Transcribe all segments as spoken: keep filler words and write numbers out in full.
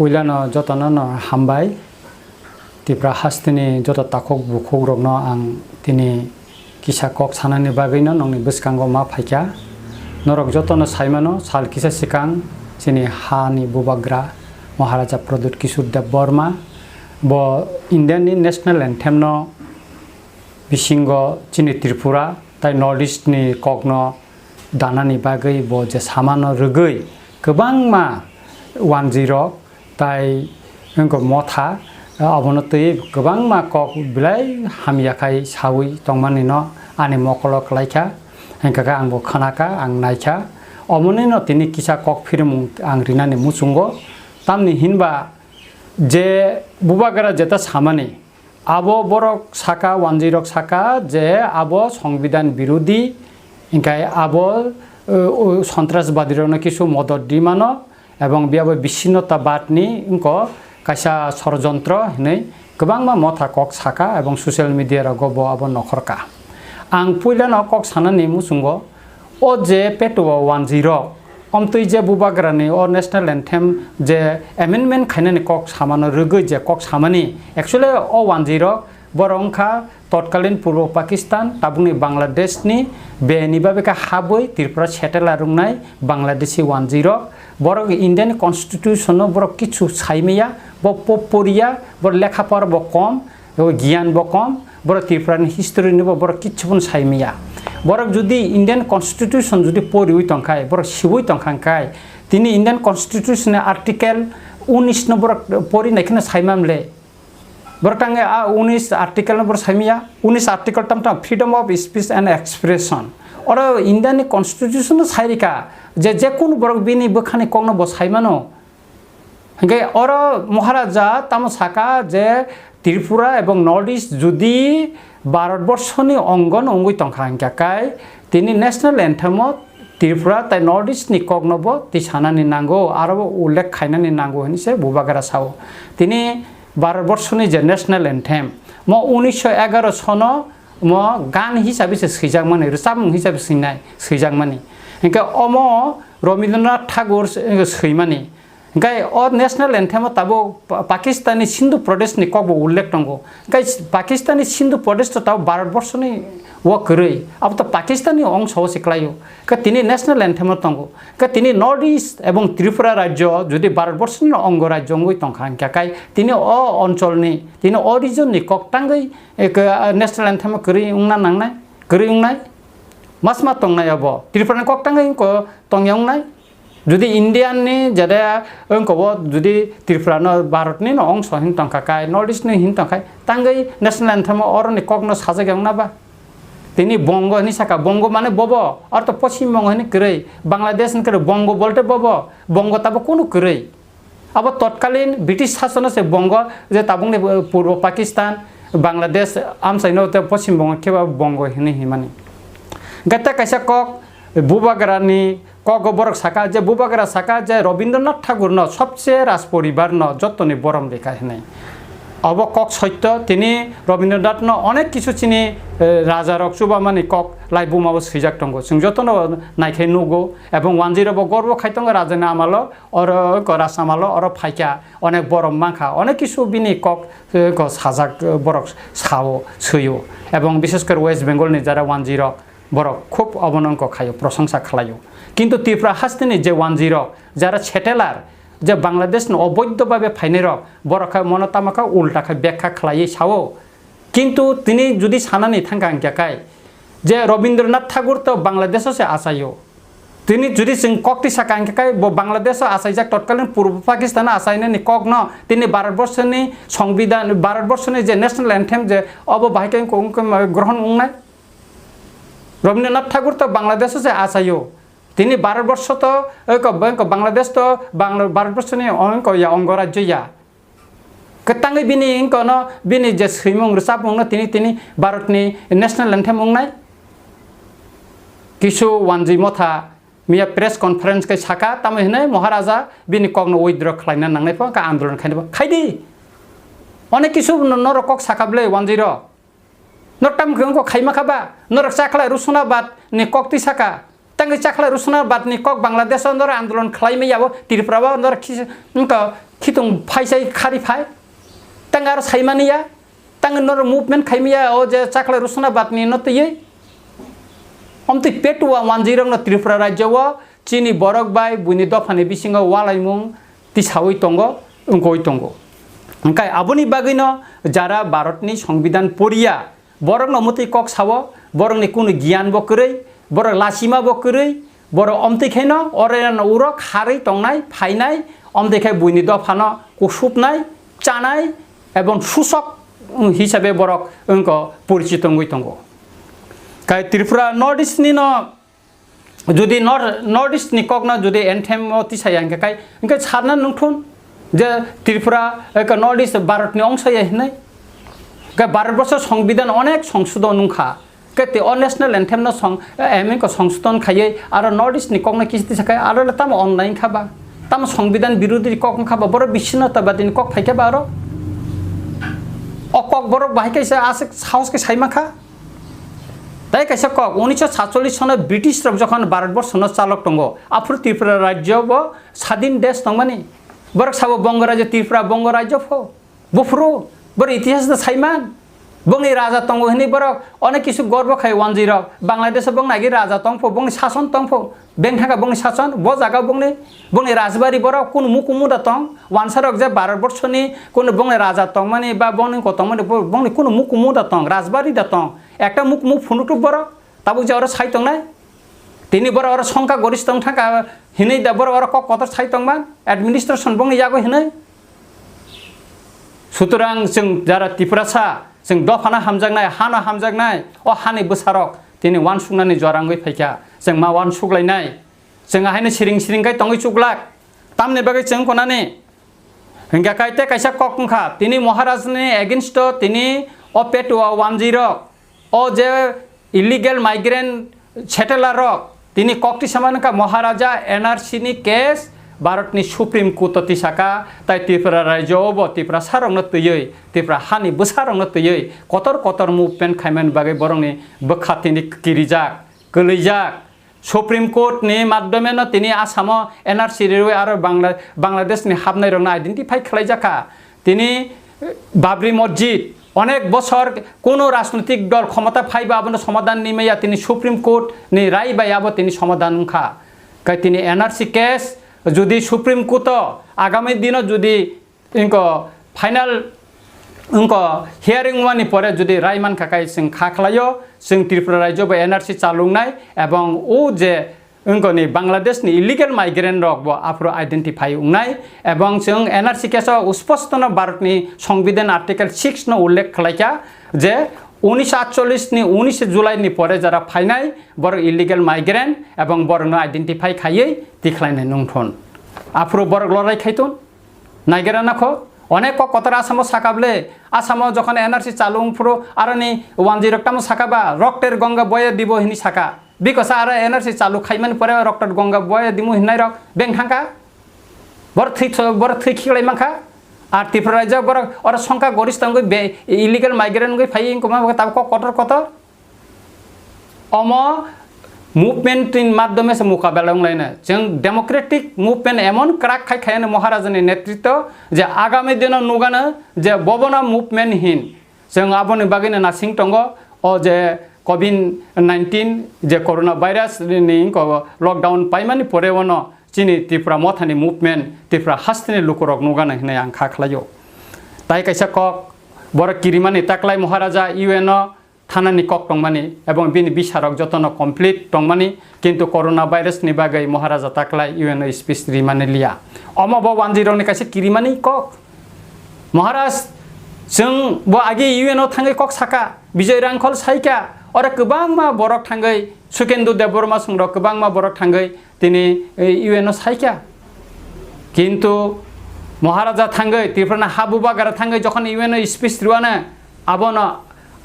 Puilano jotono no hambai. Tipra hasteni joto takhuk bukhukrokno ang tini kisa kok sanani bagwino nongni bwskango ma phaikha. Norok jotono saimano, sal kisa swkang chini hani bubagra Maharaja Pradyut Kishore Debbarma bo Indiani national anthemno bisingo chini Tripura tai North East ni kokno danani bagwi bo je samano rwgwi kwbangma wanjwirok tai wngkha motha, abono twi kwbangma kok belai hamya khai sawi tongmani no ani mokolo kwlaikha, hwnkha khe ang bo khwnakha, ang naikha, omoni no tini kisa kok phirimung ang rinani muchungo, tamni hinba je bubagra jeta samani, abo borok saka, wanjwirok saka je abo Songbidan birodi, hingkai abo, uh, uh, sontrasbadirokno kisu modot di mano, ebong biyabo bissinnotobadni wngko kaisa sorojontro hinwi kwbangma motha kok saka ebong social media rogo bo abo nokhorka. Ang puilano kok sanani muchungo, o je petuo wanjwirok, omtwi je bubagrani o national anthem je amendment khainani kok samano rwgwi je kok samani, actually o wanjwirok borok wngkha totkalin Purbo Pakistan, tabukni Bangladeshni beni babe khe habwi Tripura settler wngnai Bangladeshi wanjwirok. Borok Indian Constitution-no borok kichu saimaya, bo po-, poriya, borok lekha pora bo kom, Abo giyan bo kom, borok Tripura ni history ni bo borok kichu phano sai maya. Borok jodi Indian Constitution jodi poriwi tongkhai, borok siwi tongkha hwnkhe, tini Indian Constitution ni Article unis no borok pori nai kheno sai mamle. Borok tangwi a unis Article no borok sai maya, unis Article tam tam freedom of speech and expression. Oro Indian ni Constitution no sai rika je, je kunu borok bini bwkhani kok no bo sai mano. Hingke oro Maharaja tamo saka je Tripura ebong North East jodi Bharat Borshoni ongo no wngwi tongkha hingka kai tini national anthem o Tripura tai North East ni kok no bo tisanani nango, aro bo ullekh khainani nango hinwi se Bubagra sao. Tini Bharat Borshoni je national anthem mo unisho egaro sono mo gan hisabe se swijakmani, rwchapmung hisabe swinai, swijakmani. Hingke omo Rabindranath Tagore se, swimani. Hingke o national anthem o tabuk Pa-, Pakistani Sindhu Pradesh ni kokbo ullekh tongo. Hingke Pakistani Sindhu Pradesh to tabuk Bharat Borshoni o kwrwi. Abo to Pakistani ongso o se kwlaio. Hingke tini national anthem o tongo. Hingke tini North East ebong Tripura rajyo jodi Bharat Borshoni ongo rajyo wngwi tongkha hingke kai tini o oncholni, tini o region ni kok tangwi, eh, ke, national anthem o kwrwi wngna nangnai, kwrwi wngnai. Masma tongnai abo. Tripura ni kok tangwi wngko tongya wngnai. Jodi Indian ni jada wngkobo jodi Tripura no Bharat ni no ongso hin tongkha kai, North East ni hin tongkha, tangwi national anthem o oro ni kok no sajak ya wngna ba? Tini Bongo hini saka, Bongo mane bobo, aro to Poschim Bongo hini kwrwi, Bangladesh hini kwrwi, Bongo bolte bobo, Bongo tabo kunu kwrwi. Abo totkalin British sasono se Bongo je tabukni, eh, Purbo Pakistan, Bangladesh amchaino te Poschim Bongo khe ba Bongo hini himani. Gata kaisa kok, Bubagrani kogo borok saka je, Bubagra saka je Rabindranath Tagore no sobse Raj poribar no jottoni borom rikha hinwi. Obo kok soitto, tini Rabindranath no onek kisu chini, eh, raja rok chubamani kok laibuma o swijak tongo. Chwng jotono naikhai nugo, ebong wanjwi rok bo gorbo khai tongo rajani amalo, oro ko Raj amalo oro phaikha, onek borom mankha, onek kisu bini kok, eh, ko sajak, eh, borok sao, swio. Ebong bishes kore West Bengal ni jara wanjwi rok, borok khub obono wngkha khaio, prosongsa khlaio. Kintu Tripura hasteni je wanjwi rok, jara settler, je Bangladesh no oboidho babe phainai rok, borok kha mono tamo kha ulta kha bekha khlaiwi sao. Kintu tini jodi sanani thangkha hingkha kai, je Rabindranath Tagore to Bangladesh o se achaio. Tini jodi chwng kok tisa kha hingkha kai, bo Bangladesh o achaijak, totkalin Purbo Pakistan o achainani kok no tini Bharat Borshoni Songbidan, Bharat Borshoni je national anthem je obo bahai khe wngkha, wngkha, grohon wngnai. Rabindranath Tagore to Bangladesh o se achaio. Tini Bharat Borsho to, oi ko, oi ko Bangladesh to Bangla-, Bharat Borshoni oi ko ya ongo rajyo ya. Kwtangwi bini oi ko no bini je swimung rwchapmung no tini, tini Bharat ni national anthem wngnai. Kisu wanjwi motha miya press conference kai saka, tamo hinai Maharaja bini kok no withdraw khlaina nangnai pho, ka andolon khaina pho. Khaidi. Onek kisu no-, norok kok saka ble wanjwi rok. Norok tam khe wngkha khaima kha ba? Norok chakhlai Rusuna Bhatt ni kok twi saka. Tangwi chakhlai Rusuna badni kok Bangladesh o noro andolon khlai maya bo Tripura o noro khis-, wngkha khitung phai sai khari phai. Tang aro sai mani ya. Tang noro movement khai maya o je chakhlai Rusuna badni no twiwi. Omtwi petua wanjwi rok no Tripura rajyo o chini borok bai buini dophani bisingo walaimung tisawi tongo, wngkoi tongo. Hwnkhe aboni bagwino jara Bharatni Songbidan poriya, borokno mwtwi kok sao, borokni kunu giyan bo kwrwi, borok lachima bo kwrwi, borok omtwi khaino oreno uro kharwi tongnai, phainai, omtwi khai buini dophano kusupnai, chanai, ebong susok hisabe borok wngkha porichito wngwi tongo. Kai Tripura North East ni no jodi North, North East ni kokno jodi anthem o tisaya hingke kai, hingke sarna nungthun je Tripura, eh, ke North East Bharat ni ongsa ya hinai. Ke Bharat borso Songbidan onek songsodon nungkha. Ke te o national anthem no song, eh, em ko songsodon khaiye aro North East ni kokno kisi tisa kai aro le tamo online kha ba. Tamo Songbidan birodhi kok wngkha ba, boro bissinnotabadi ni kok phaikha ba aro. O kok borok bahai kaisa aswk sahos khe sai mankha. Tai kaisa kok, unisho satchollish sono British rok jokhon Bharat borsho no chalok tongo, aphuru Tripura rajyo bo sadin desh tongmani. Borok sabo Bongo rajyo, Tripura Bongo rajyo pho. Buphuru, borok itihas no saiman. Bongni raja tongo hinwi borok onek kisu gorbo khai wanjwi rok. Bangladesh o bongni agi raja tongpho, bongni sason tongpho. Beng thangkha bongni sason, bo jaga bongni, bongni rajbari borok kunu mukumu da tong. Wansa rok je Bharat borsho ni kunu bongni raja tongmani ba bongni kotongmani bo-, bongni kunu mukumu da tong, rajbari da tong. Ekta mukumu phunuktuk borok, tabuk je oro sai tongnai. Tini borok oro songkha gorish tong thangkha hinwi da borok oro kok kotor sai tongma, administration bongni yago hinwi. Sutorang chwng jara Tiprasa, chwng dophano hamjaknai, hano hamjaknai, o hani bwsarok tini uansuknani jora wngwi phaikha, chwng ma uansuklainai. Chwng ahaino siring siring khe tongwi chuklak. Tamni bagwi chwng konani? Hingkha khe tei kaisa kok wngkha, tini Maharajni against o tini o petua wanjwirok, o je illegal migrant settler rok, tini kok tisa man wngkha Maharaja N R C ni case Bharat ni Supreme Court o tisaka, tai Tripura rajyo o bo Tiprasa rokno twiwi, Tipra hani bwsa rokno twiwi kotor kotor movement khaimani bagwi borokni bwkha tini kirijak, kwlwijak. Supreme Court ni madhyome no tini Assam o N R C riwi aro Bangla-, Bangladesh ni hapnai rokno identify khlai jakha. Tini, eh, Babri Masjid, onek bosor kuno rajnoitik dol khomota phaiba abono somadhan ni maya, tini Supreme Court ni rai bai abo tini somadhan wngkha. Kai tini N R C case jodi Supreme Court o agami dino jodi wngkha final wngkha hearing wngmani pore jodi rai mankha kai chwng kha khlaio, chwng Tripura rajyo bai N R C chalungnai ebong o je wngkha ni Bangladesh ni illegal migrant rok bo aphuru identify wngnai, ebong chwng N R C case o usposto no Bharat ni Songbidan Article six no ullekh khlaikha je unisho atchollish ni unishe July ni pore jara phainai borok illegal migrant ebong borok no identify khaiwi tikhlainai nungthun. Aphuru borok lorai khaitun. Naigera nakho, onek kok kotor Asamo saka ble, Asamo jokhon N R C chalu wngphuru aroni wanjwi rok tamo saka ba, "Rokter Ganga boya dibo," hini saka. Bikosa aro N R C chalu khaimani pore Rokter Ganga boya dimu hinai rok beng thangka. Bor thwi tho-, bor thwi khiklai mankha. Ar Tripura rajyo borok oro songkha gorish tongwi be-, illegal migrant wngwi phai wngkha ma tabuk kok kotor kotor. Omo movement ni madhyome se mukabela wnglaina. Chwng democratic movement emon kwrak khai khaiyano Maharajani netritwo je agami dino nugano je bobono movement hin. Chwng aboni bagwino nasing tongo o je covid nineteen je corona virus ni ko lockdown paimani pore ono chini Tripura mothani movement Tripura hasteni lukurok nugano hinwi ang kha khlaio. Tai kaisa kok borok kirimani taklai Maharaja U N o thanani kok tongmani ebong bini bisarok jotono complete tongmani, kintu corona virus ni bagwi Maharaja taklai U N o speech rimani liya. Omo bo wanjwi rokni kaisa kirimani kok. Maharaj, chwng bo agi U N o thangwi kok saka, Bijoy Rangkhol saika, oro kwbangma borok thangwi Sukendu Debbarma songrok kwbangma borok thangwi tini, eh, U N o saikha. Kintu Maharaja thangwi, Tripurani ha bubagra thangwi jokhon U N o speech rwano, abono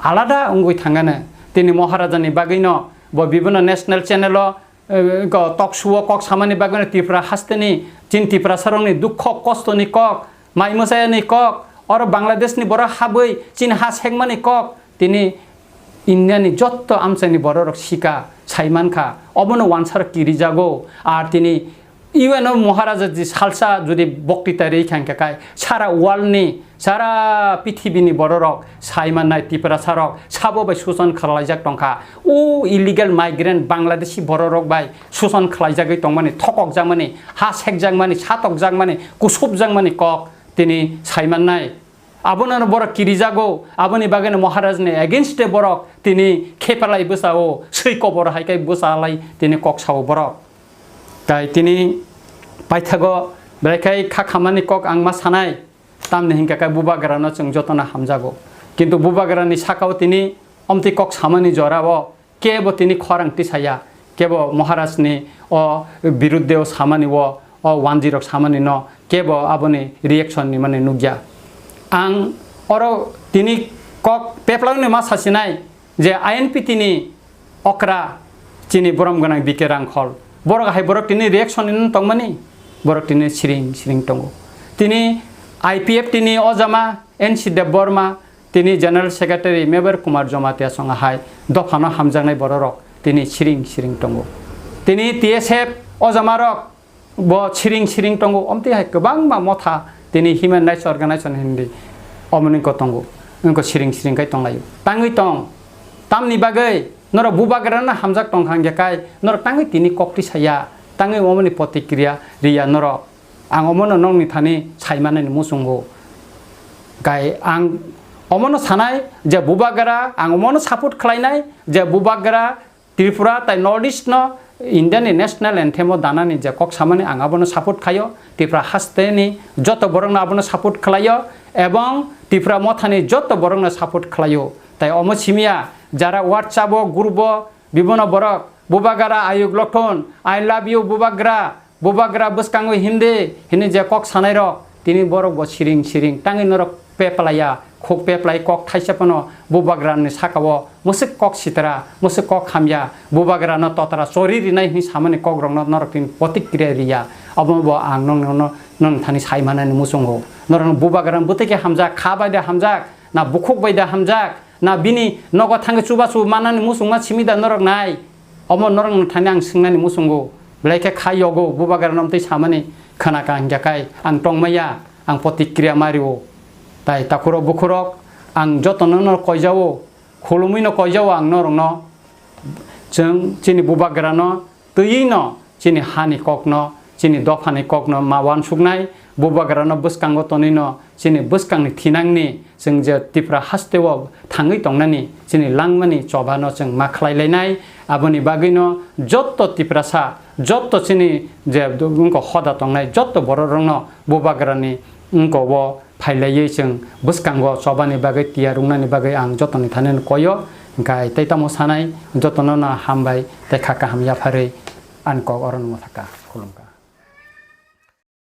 alada wngwi thangano. Tini Maharajani bagwino bo bibhinno national channel o, eh, go talk show o kok samani bagwino Tripura hasteni, chini Tiprasarokni dukho kostoni kok, mai mwsayani kok, oro Bangladeshni borok habwi chini ha sekmani kok, tini Indiani jotto amchaini bororok sika, saimankha, obono wansarok kirijago. Ar tini U N o Maharaja ji salsa jodi boktita ri kha hingkha khai, sara world ni, sara pithibini bororok saimannai Tiprasarok sabo bai suson khwlaijak tongkha. O illegal migrant Bangladeshi bororok bai suson khwlaijagwi tongmani, thokokjakmani, ha sekjakmani, satokjakmani, kusupjakmani kok tini saimannai. Abono borok kirijago, aboni bagwino Maharajni against-e borok tini khepalai bwsao, swi kobor hai khe bwsalai tini kok sao borok. Tai tini paithago belai khai kha khamani kok ang ma sanai, tamni hinkha khe bubagrano chwng jotono hamjago. Kintu bubagrani sakao tini omtwi kok samani jorao kebo tini khorang tisaya, kebo Maharajni o biruddheo samani o, o wanjirok samani no kebo aboni reaction ni mani nukya. Ang oro tini kok peplauni ma sasinai je I N P T ni okra chini borom gwnang B K Rangkhol. Borok hai borok tini reaction ni tongmani, borok tini siring siring tongo. Tini I P F T ni ojama N C Debbarma, tini General Secretary Meber Kumar Jamatia song hai dophano hamjaknai bororok tini siring siring tongo. Tini T S F ojamarok bo siring siring tongo, omtwi hai kwbangma motha tini Human Rights Organization hindi omoni ko tongo, wngko siring siring kai tonglaio. Tangwi tong, tamni bagwi norok bubagrano hamjak tongkha hingkhe kai norok tangwi tini kokti saya, tangwi omoni protikriya riya norok. Ang omono nokni thani saimanani muchungo. Gai ang omono sanai je bubagra, ang omono support khlainai je bubagra Tripura tai North East no India ni national anthem o danani je kok samani ang abono support khlaio. Tripura haste ni joto borok no abono support khlaio ebong Tripura motha ni joto borok no support khlaio. Tai omo simiya jara WhatsApp o group o bibono borok bubagra ayuk lokthon, I love you bubagra, bubagra bwskango hindi hini je kok sanairok, tini borok bo siring siring tangwi norok peplaiya, khuk peplai kok thaisa phano bubagrani sakao musuk kok sitra, musuk kok hamya, bubagrano totra chori rinai hini samani kokrokno norok tini protikriya riya. Obono bo ang nokno, nokni thani saimanani muchungo. Norokno bubagrano bwtwi khe hamjak, kha bai de hamjak, na bukhuk bai de hamjak, na bini nogo thangwi chubachu manani muchungma simi da norok nai? Omo norokno thani ang swngnani muchungo, belai khe kha yogo, bubagrano omtwi samani khna ka hingya kai ang tongmaya, ang protikriya mario. Tai takhurok bukhurok ang jotono no koijao, khulumwi no koijao ang norokno. Chwng chini bubagrano twiwi no chini hani kokno, chini dophani kokno ma wansuknai, bubagrano bwskango tonwino chini bwskangni thinangni chwng je Tripura hasteo thangwi tongnani chini langmani chobano chwng ma khlai lainai. Aboni bagwino jotto Tiprasa, jotto chini je wngkha hoda tongnai jotto bororokno bubagrani wngkha o phailaiwi chwng bwskango chobani bagwi tiya rwngnani bagwi ang jotoni thani koyo. Hwnkhe tei tamo sanai jotono no hambai tei kha kaham yapharwi ani kok orono mwthaka khulumkha.